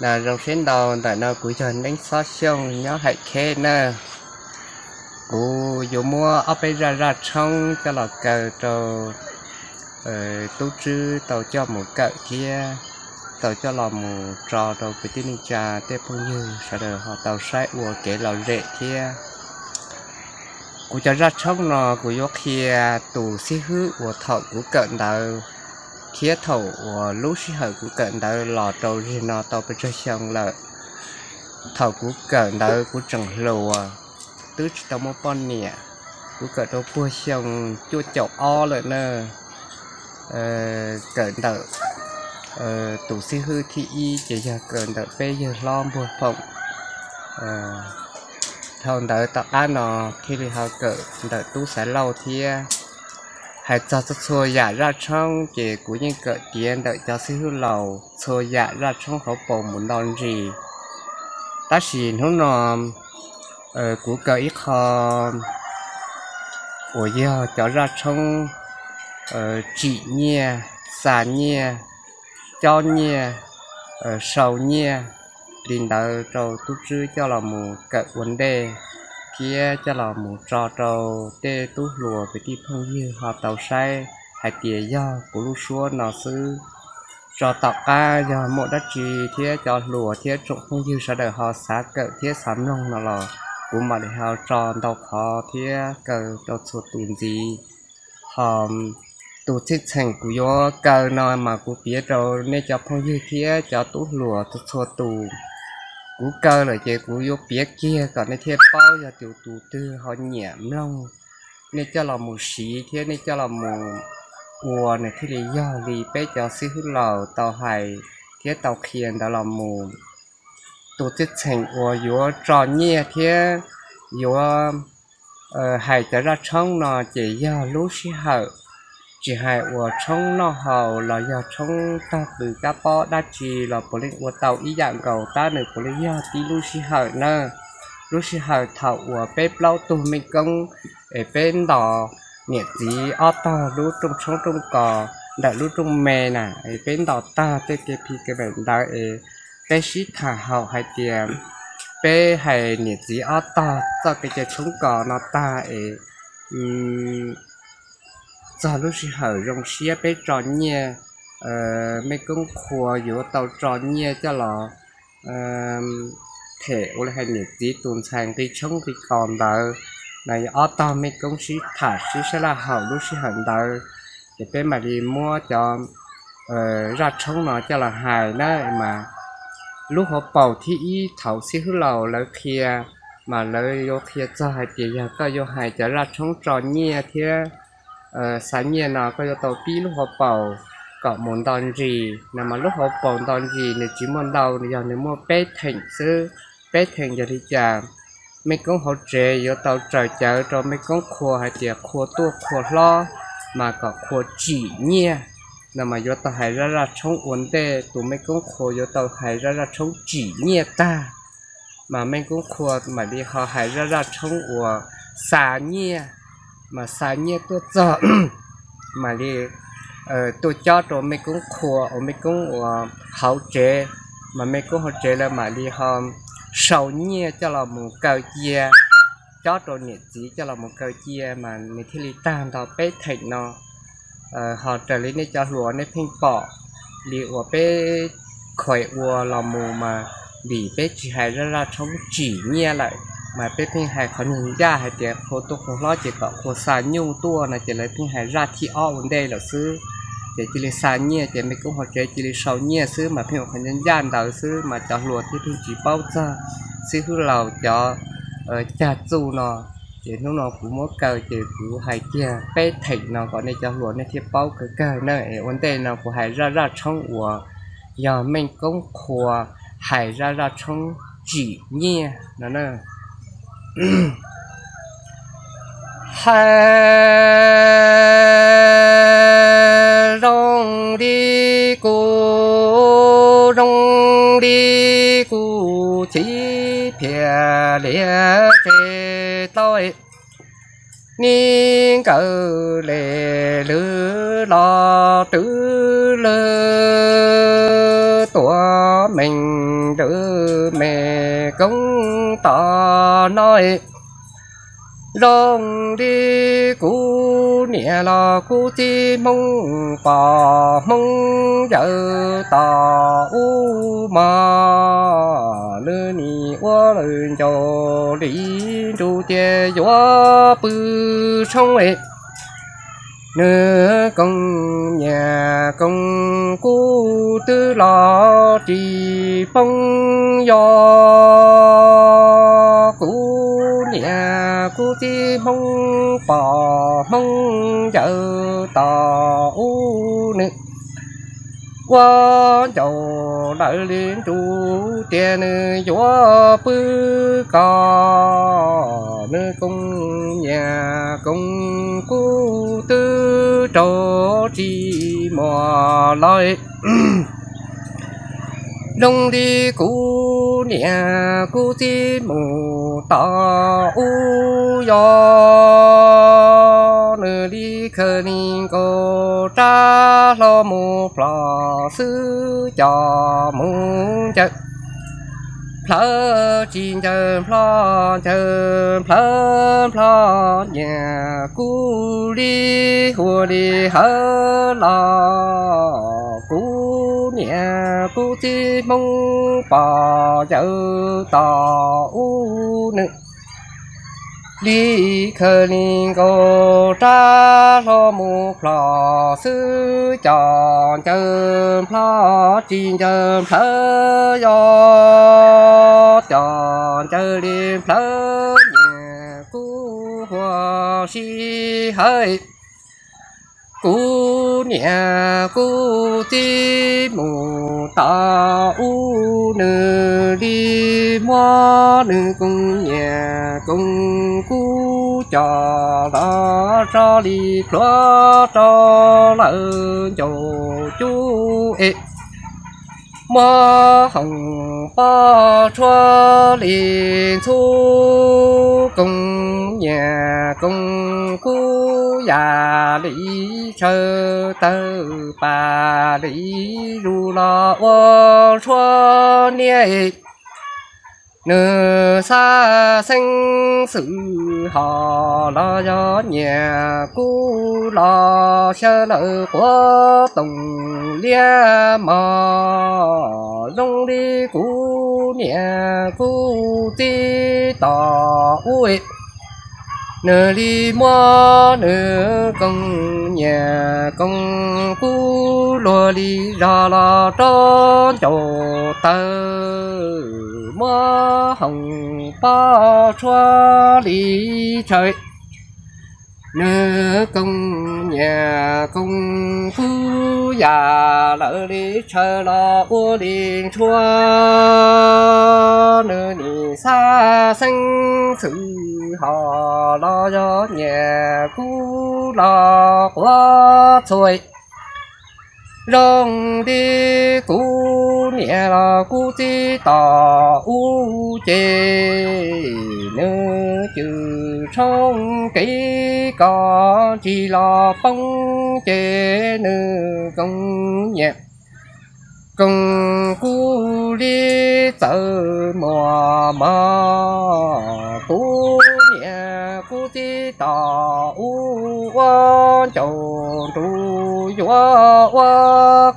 Zoo siab ntau, ntawm no kuv yog Neeb Xob Xyooj nyob Haim Kheb nawb. Kuv yuav muab ob peb zaj zaj tshoob coj los kaw rau tub Tswb tau coj mus kawm thiab tau coj los mus tso rau kwv tij neej tsa tej phooj ywg sawv daws ho tau saib ua kev lom zem thiab. Kuv cov zaj tshoob no kuv yuav qhia tus xib hwb uas thaum kuv kawm ntawv thiab thaum uas lub sij hawm kuv kawm ntawv los rau zig no tau pes tsawg xyoo lawm. Thaum kuv kawm ntawv kuv tseem hluas, twb tsis tau muaj poj niam, kuv kawm rau puag xyoo cuaj caum ob lawm na. Kawm ntawm tus xib hwb thib ib ces yog kawm ntawm peb yawg hlob Npuag Foom. Dhau ntawd tom qab no thiaj li ho kawm ntawm tub Xaiv Lauj thiab. Hais txog txhua txhua yam zaj tshoob ces kuv yeej kawm tiav ntawm cov xib hwb laus txhua yam zaj tshoob hauv paus mus nto ntsis. Tab sis hnub no kuv kaw ib qho uas yog cov zaj tshoob tsim nyiaj, xa nyiaj, cob nyiaj, sau nyiaj li ntawd rau tub Tswb coj los mus kawm ua ntej thiab coj los mus tso rau tej tub hluas kwv tij phooj ywg ho tau saib hais tias yog kuv lub suab no xwb. Tso tom qab yog muaj dab tsi thiab cov hluas thiab tsoom phooj ywg sawv daws ho xav kawm thiab xav mloog no los kuv mam li ho tso ntau qhov thiab kaw rau txhua tus ntxiv. Ho tus txheej txheem kuv yuav kaw no mas kuv piav rau nej cov phooj ywg thiab cov tub hluas txhua txhua tus. Kuv kaw lawm ces kuv yuav piav kiag kom nej thiaj paub yog tus tus twg ho nyiam mloog, nej coj los mus siv thiab nej coj los mus ua nws thiaj li yog li peb cov xib hwb laus tau hais thiab tau qhia ntawd los mus. Tus txheej txheem uas yuav tso nyiaj thiab yuav hais cov zaj tshoob no ces yog lub sij hawm, tsis hais uas tshoob noj haus los yog tshoob tag pw kab pob dab tsi los puav leej ua tau ib yam nkaus tab nws puav leej yog tib lub sij hawm na. Lub sij hawm thaum uas peb plaub tug mej koob es peb ntos niam txiv ob tog lub rooj tshoob rooj kos ntawm lub rooj me na, es peb ntos tag tej ke phi ke vem ntawd es peb sib tham haum hais tias peb hais niam txiv ob tog txoj kev cai tshoob kos no tag es txog lub sij hawm zoo siab peb tso nyiaj, mej koob qhua yuav tau tso nyiaj coj los them ua li hais niam txiv tus ntxhais nqi tshoob nqi kos ntawd. Mas ob tog mej koob sib tham sib sab laj haum lub sij hawm ntawd, ces peb mam li muab cov zaj tshoob no coj los hais na mas lub hauv paus thib ib thaum xib hwb laus lawv qhia, mas lawv yuav qhia txog hais tias yog koj yuav hais cov zaj tshoob tso nyiaj thiab xa nyiaj no koj yuav tau pib lub hauv paus kom mus nto ntsis no mas lub hauv paus nto ntsis nws tsis muaj ntau, yog nws muaj peb theem xwb. Peb theem yog li cas? Mej koob hauv tsev yuav tau raws cawv rau mej koob qhua hais tias qhua tuaj qhua hlob mas kom qhua tsim nyiaj no mas yuav tau hais zaj zaj tshoob ua ntej. Tus mej koob qhua yuav tau hais zaj zaj tshoob tsim nyiaj tag, mas mej koob qhua mam li ho hais zaj zaj tshoob uas xa nyiaj, mas xa nyiaj tuaj txog mam li tuaj cob rau mej koob qhua uas mej koob uas hauv tsev, mas mej koob hauv tsev lawv mam li ho sau nyiaj coj los mus kaw cia, cob rau niam txiv coj los mus kaw cia mas nws thiaj li tag nto peb theem no. Ho raws li nej cov hluas nej pheej pom li uas peb khuem ua los mus mas vim peb tsis hais zaj zaj tshoob tsim nyiaj lawm, mas peb pheej hais qhov nyuag ncaj hais tias qhua tuaj qhua hlob ces kom qhua xa nyuj tuaj no ces lawv pheej hais zaj thib ob ua ntej lawm xwb. Ces cia li xa nyiaj ces mej koob hauv tsev cia li sau nyiaj xwb mas pheej ua qhov ncaj ncaj ntawd xwb mas cov hluas thiaj pheej tsis paub txog xib hwb laus cov cag txuj no. Ces hnub no kuv muab kaw ces kuv hais kiag peb theem no kom nej cov hluas nej thiaj paub kawg kawg na. Es ua ntej no kuv hais zaj zaj tshoob uas yog mej koob qhua hais zaj zaj tshoob tsim nyiaj no na. Hais zoo li kuv, zoo li kuv chim phiaj liaj tse tau, nim nkawd le lwm los twb lwm tuav meej ntawm me koob tom no. Zoo li kuv niam los kuv txiv Hmoob pog Hmoob yawm tom ub mog, nws nim ua lawm ncaus li nruj tias yuav pw tshoob. Nws koom nyiam koom kuv twb los tsis poob, yog kuv niam kuv txiv Hmoob pog Hmoob yawm tom ub, nws ua ncaus lawm li nruj tias nws yuav pw koj. Nws koom nyiam koom kuv twb rau tsis muaj los. Zoo li kuv niam kuv txiv mus tom ub, yog nws li khaws li nkaus rab hlo mus plhom xwb, coj mus ncaws plhawv tsis ncaws nplho, ncaws plhawv nplho. Nyiam kuv li huaj li hawv los kuv niam kuv txiv Hmoob pog yawm tom ub, nws li khaws li nkaus rab hlo mus plhom xwb, coj ncaws nplho tsis ncaws nplhawv, yog coj ncaws li nplhawv. Nyiam kuv huaj li hawv, kuv niam kuv txiv mus tom ub, nws li muab nws koom nyiam koom kuv coj los tso li pluav rau lawm ncaus cub es muab hoom pab tshuab li ntxhub. Koom nyiam koom kuv yam li tshaw tawg pas li zus los ua tshuab niaj. Nws xav xeeb xwm hom los yog nyiam kuv los xyaw lawm quav toom liab mog. Zoo li kuv niam kuv txiv tom ub, nws li muab nws koom nyiam koom kuv luag li zog los rau ncaus tawg, muab hoom pab tshuab li tshaw. Nws koom nyiam koom kuv yam lawm li tshaw los ua li tshuab. Nws nim xav xeeb xwm hom los yog nyiam kuv los quav txhua. Zoo li kuv niam los kuv txiv tom ub ces nws cwm tshoob kev kom ntsis los poob ces nws koom nyiam koom kuv li txawm muaj mog. Kuv niam kuv txiv tom ub ua ncaus nruj yuav ua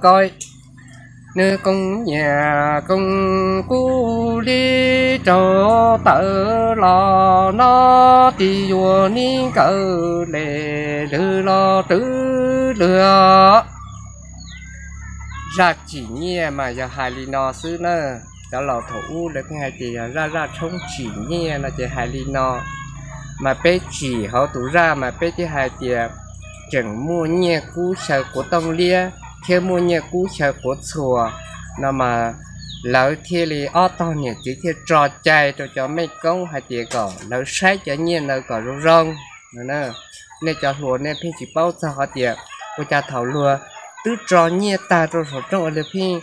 koj, nws koom nyiam koom kuv li raug tawm los no, tib yuav nib nkawd le lwg los twv lwg. Zaj tsim nyiaj mas yog hais li no xwb na. Cov laus thaum ub lawv pheej hais tias yog zaj zaj tshoob tsim nyiaj no ces hais li no. Mas peb tsim hauv tus zaj mas peb thiaj hais tias tseem muaj nyiaj kub xyaw quav tooj liab thiab muaj nyiaj kub xyaw quav txhuas no mas lawv thiaj li ob tog niam txiv thiaj tso cai rau cov mej koob hais tias kom lawv saib cov nyiaj ntawd kom zoo zoo. Nej cov hluas nej pheej tsis paub txog hais tias ua cas thaum luag twb tso nyiaj tag rau saum rooj ua luag pheej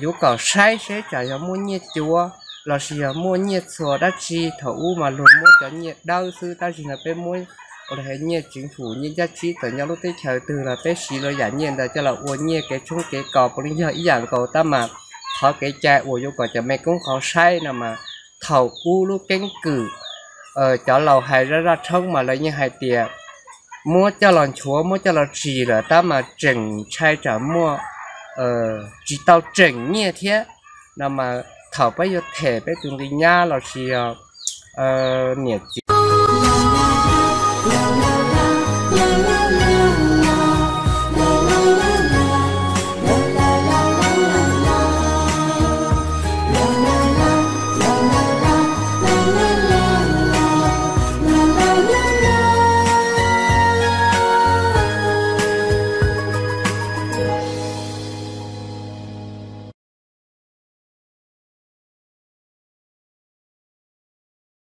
yuav kom saib seb tsam yog muaj nyiaj cuav lossis yog muaj nyiaj txhuas dab tsi. Thaum ub mas luag muab cov nyiaj dawb xwb, tab sis no peb muab Ua li hais nyiaj tseev hum nyiaj ncaj tsib txawm nyob lub teb chaws twg los peb siv lub yam nyiaj ntawd coj los ua nyiaj kev tshoob kev kos puav leej yog ib yam nkaus tab mas qhov kev cai uas yuav kom cov me koob qhov saib no mas thaum ub lub keeb kwm cov laus hais zaj zaj tshoob mas lawv yeej hais tias muab coj los nchuav muab coj los tsim lawm tab mas tseem ntshai tsam muaj tsis tau tseem nyiaj thiab no mas thaum peb yuav them peb tus nqi nyab los sis yog niam txiv